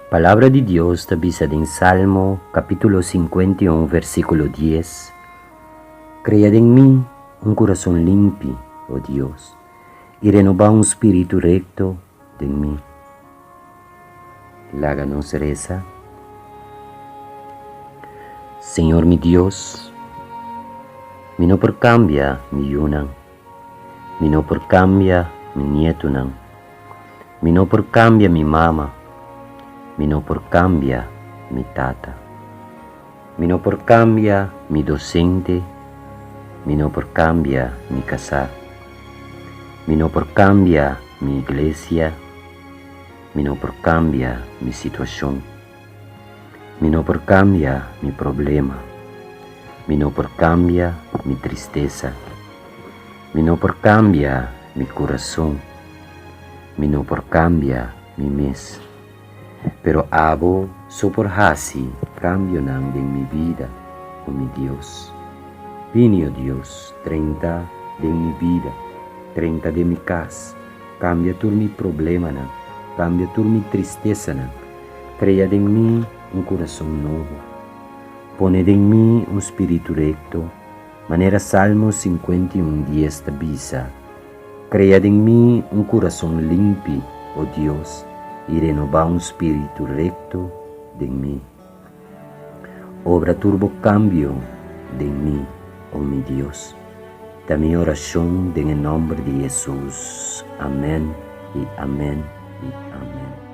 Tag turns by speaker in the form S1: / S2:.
S1: Palabra di Dios ta bisa den Salmo kapítulo 51 versíkulo 10, Krea den mi un kurason limpi, o Dios, i renobá un spiritu rekto den mi. Laga nos resa. Señor mi Dios, mi no por kambia mi yunan, mi no por kambia mi nietunan, mi no por kambia mi mama, mi no por kambia mi tata, mi no por kambia mi dosente, mi no por kambia mi kasá, mi no por kambia mi iglesia, Mi no por kambia mi situashon. Mi no por kambia mi problema. Mi no por kambia mi tristesa. Mi no por kambia mi kurason. Mi no por kambia mi mes. Pero abo so por hasi kambionan den mi bida, o mi Dios. Bini, o Dios, drenta den mi bida, drenta den mi kas. Kambia tur mi problemanan, kambia tur mi tristesanan, krea den mi un kurason nobo. Pone den mi un spiritu rekto, manera Salmo 51 dies ta bisa, Krea den mi un kurason limpi, o Dios, i renobá un spiritu rekto den mi. Obra tur bo kambio den mi, o mi Dios. Ta mi orashon den e nòmber di Hesus. Amèn i amèn i amèn.